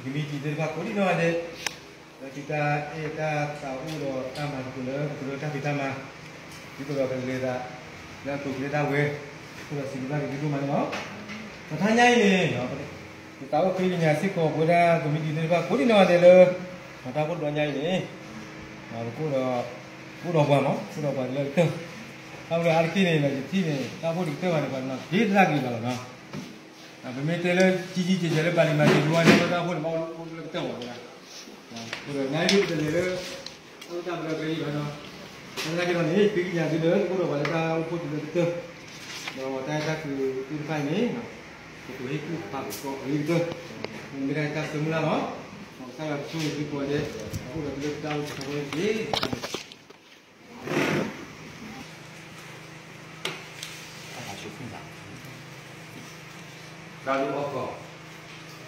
ကမံးတံာ်သ့ၣ်တဖၣ်ကိးဒံနီၢ်ဂၤဒဲး, ဒီးသုတၢ်အဲၣ်တၢ်သးအိၣ်ဒီးတၢ်မၤသကိးလၢ ပကရၢတၢ်ဖံးတၢ်မၤ, ဒ်သိးဒီးကလဲၤသးလၢအကျိၤကျဲတၢ်ဝဲ, အဃိဒီးစံးဘျုးဘၣ်က့ၤသုဒိၣ်မးန့ၣ်လီၤ. ဒီးတဟါညါအံၤန့ၣ် ပသးအိၣ်ဃ့ကညးစ့ၢ်ကီးပဝဲဒၣ်ကမံးတံာ်သ့ၣ်တဖၣ်ကိးဒံနီၢ်ဂၤဒဲးလၢ ဒီးတၢ်အိၣ်ဖှိၣ်တဘျီညါအံၤန့ၣ် ပကအိၣ်ဒီး အိၣ်ဒီးပှၤမး အိၣ်ဒီးပှၤလၢကတၢၢ်, တၢ်အိၣ်ဖှိၣ်လၢအါတက့ၢ်န့ၣ် ယထံၣ်န့ၣ် တၢ်အိၣ်ဖှိၣ်တကတၢၢ်ဘၣ်န့ၣ် ပှၤနီၢ်က့တၢ်ဂ့ၤဘၣ်လီၤနီၤ. ပမ့ၢ်တဲလၢ ကံကံကဲကဲလၢ ပၤလံၤမၤက့ၤဒိဝါန့ၣ် တၢ်အိၣ်ဖှိၣ်န့ၣ် ဘၣ်အိၣ်လၢကတၢၢ်ဝဲဒၣ်, အဃိဒီး နၤဒ်ပတလဲၤလၢ တၢ်အိၣ်တၢ်ပတြၢၤကျဲအံၤဘၣ်ဒီး သနာ်က့ဒီးန့ၣ် ဃ့ကညးသုလၢ အိၣ်ဒီးပှၤလၢတၢ်အိၣ်ဖှိၣ်တုၤလၢကတၢၢ်, ဒီးတၢ်အဲၣ်တၢ်ကွံသ့ၣ်တဖၣ်အံၤန့ၣ် ကတိၤဟ့ၣ်ကူၣ်ဖးကီးအဂ့ၤကတၢၢ်, မ့ၢ်ဒၣ်တၢ်ဆၢမုၢ်လၢ်လီၤ. ကစၢ်ယွၤကဆိၣ်ဂ့ၤသုကိးဂၤဒဲး အိၣ်ဒီးသုလၢတၢ်အိၣ်ဖှိၣ်တၢ်ဖိတက့ၢ်. သရၣ်ဒိၣ်အီၣ်ကီၢ်, သရၣ်ဒိၣ်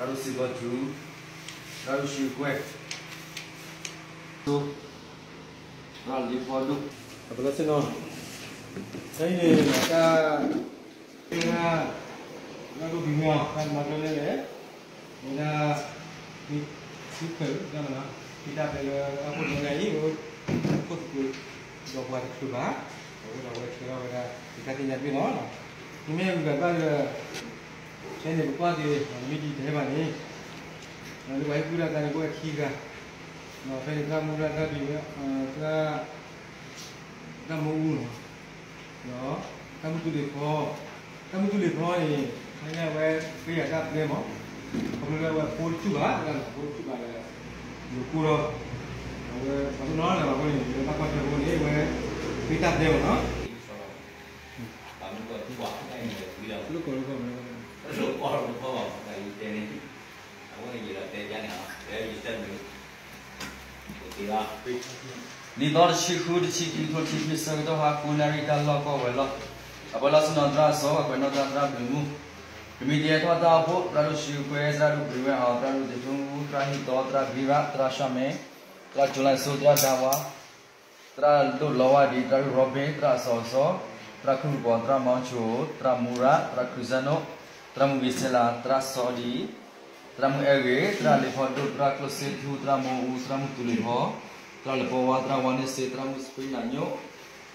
စံးဘီထူ, သရၣ်ဒိၣ်ရှံကွဲၢ်, သရၣ်လ့ဖီဒိၣ်, ပလီၢ်ဆ့ၣ်နီၤ, တၢ်အံၤန့ၣ် တၢ် ဝဲဒၣ် သရၣ်ဒိၣ်ဘံမီၢ် တၢ်မၤတၢ်လဲၣ်လဲၣ်, ဝဲဒၣ် သုခွဲးတၢ်မနီၤ, ဖံတၢ်ဖဲလၢတၢ်အိၣ်ဖှိၣ်တဘျီညါအံၤ အိၣ်သကိးဒီးပှၤတချုးဘၣ်, အဃိဒီးအဝဲဆှၢထီၣ်ဝဲဒၣ် ယတၢ်သ့ၣ်ညါတဘ့ၣ်လီၤ. မ့မ့ၢ်အဂၤဘၣ်ဒီး ဖဲန့ၣ်ပကွၢ်က့ၤ မ့ၢ်ဒ်တဟဲဘၣ်န့ၣ် လၢပှၤဟ့ၣ်ကူၣ်တၢ်သးန့ၣ် ပဝဲခံဂၤ, ဒီးဖဲန့ၣ် သရၣ်မူရၣ် သရၣ်ဒုးဝဲ သရၣ် သရၣ်မူအူလီၤ, ဒီး သရၣ်မုၢ်သူလ့ၤဖီ, သရၣ်မုၢ်သူလ့ၤဖီန့ၣ် ဟါညါဝဲဃ့ယၤတၢ်ပျဲမး, ခီဖျိလၢအဝဲဖိတဆူၣ်ဘၣ်, သရၣ်မုၢ်ဖိတဆူၣ်ဘၣ်ဒီး ယိၤကိၢ်ထီၣ်, အဝဲပှၤတနီၤန့ၣ် အဃိန့ၣ် လၢတၢ်ကွၢ်ထွဲအဃိန့ၣ် အဝဲဃ့တၢ်ပျဲမးနီၤ. လၢကီၢ်လၢကီၢ်မး အဝဲန့ၣ်ယဲဒီးတဲယါန့ၣ် တဲယတဲမုာ် နံၣ်သီတဆံဃု တဆံခံ တဆံခွံ ဆၢကတီၢ်ဟါ ဃုနၣ်ရံၣ် တၢ်လီၢ်ကီၢ်ဝဲၤလီၢ်, အပှၤလီၢ်ဆ့ၣ်နီၤ သရၣ်စီၤ ပှၤကွဲးနီၣ်သရၣ် သရၣ်ဘျုးမူ, ကမံးတံာ်ဟဲထီၣ်တၢ်အိၣ်ဖှိၣ် သရၣ်ဒိၣ်ရှံကွဲၢ် သရၣ်ဒိၣ်ဘျုးဝဲအီၤ သရၣ်ဒိၣ်တ့ထူ သရၣ်ဟံၣ်သီ သရၣ်ဘံရၣ် သရၣ်ရှီၣ်မဲ သရၣ်ကၠိလါစိ သရၣ်ဒါဝါ သရၣ်ဒိၣ်လီဝါဒံး သရၣ်ဒိၣ်ရီဘ့ၣ် သရၣ်အစီၤကစီၤ သရၣ်ခူၣ်ကပီၤ သရၣ်မီၤဆိ သရၣ်မူရၣ် သရၣ်ခရံစၢ်နိၣ် သရၣ်မုၢ်ဂ့ၤဆဲလး သရၣ်စီၤဒံး သရၣ်မုၢ်အဲၣ်ဂ့ၤ သရၣ်လ့ဖီဒိၣ် သရၣ်ကျိၣ်စ့ထူ သရၣ်မူအူ သရၣ်မုၢ်သူလ့ၤဖီ သရၣ်လပီဝါ သရၣ်ဝါန့ၣ်စ့ သရၣ်မုၢ်စပံနၤညိၣ်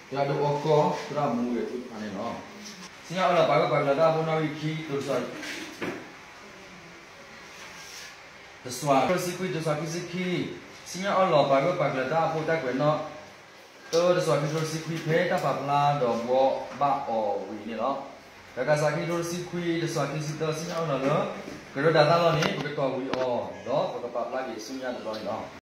သရၣ်ဒိၣ်အီၣ်ကီၢ် သရၣ်မူဂဲၤထူတဖၣ်န့ၣ်လီၤ. စံၣ်ညီၣ်အၢၣ်လီၤပာ်ဂၢၢ်ပာ်ကျၢၤတၢ်အိၣ်ဖှိၣ်နီၣ်ဂံၢ်ခံ တစွၤ တစွၤ ခံကထိတဆံခွံ တစွၤခံဆံခံ, စံၣ်ညီၣ်အၢၣ်လီၤပာ်ဂၢၢ်ပာ်ကျၢၤတၢ်အိၣ်ဖှိၣ်တၢ်ကွဲးနီၣ် တၢ တစွၤခံကထိတဆံခွံ ဖဲတၢ်ပာ်ဖျါဒီးဘှီဘၣ်အီၤဝံၤန့ၣ်လီၤ. တကးစး ခံကထိတဆံခွံ တစွၤခံဆံသၢ စံၣ်ညီၣ်အၢၣ်လီၤလၢ ကရၢတၢ်သၣ်လီၢ်န့ၣ် ပကတီၢ်ဝံၤအီၤ ဒီးပကပာ်ဖျါက့ၤဆူညါတဘျီန့ၣ်လီၤ.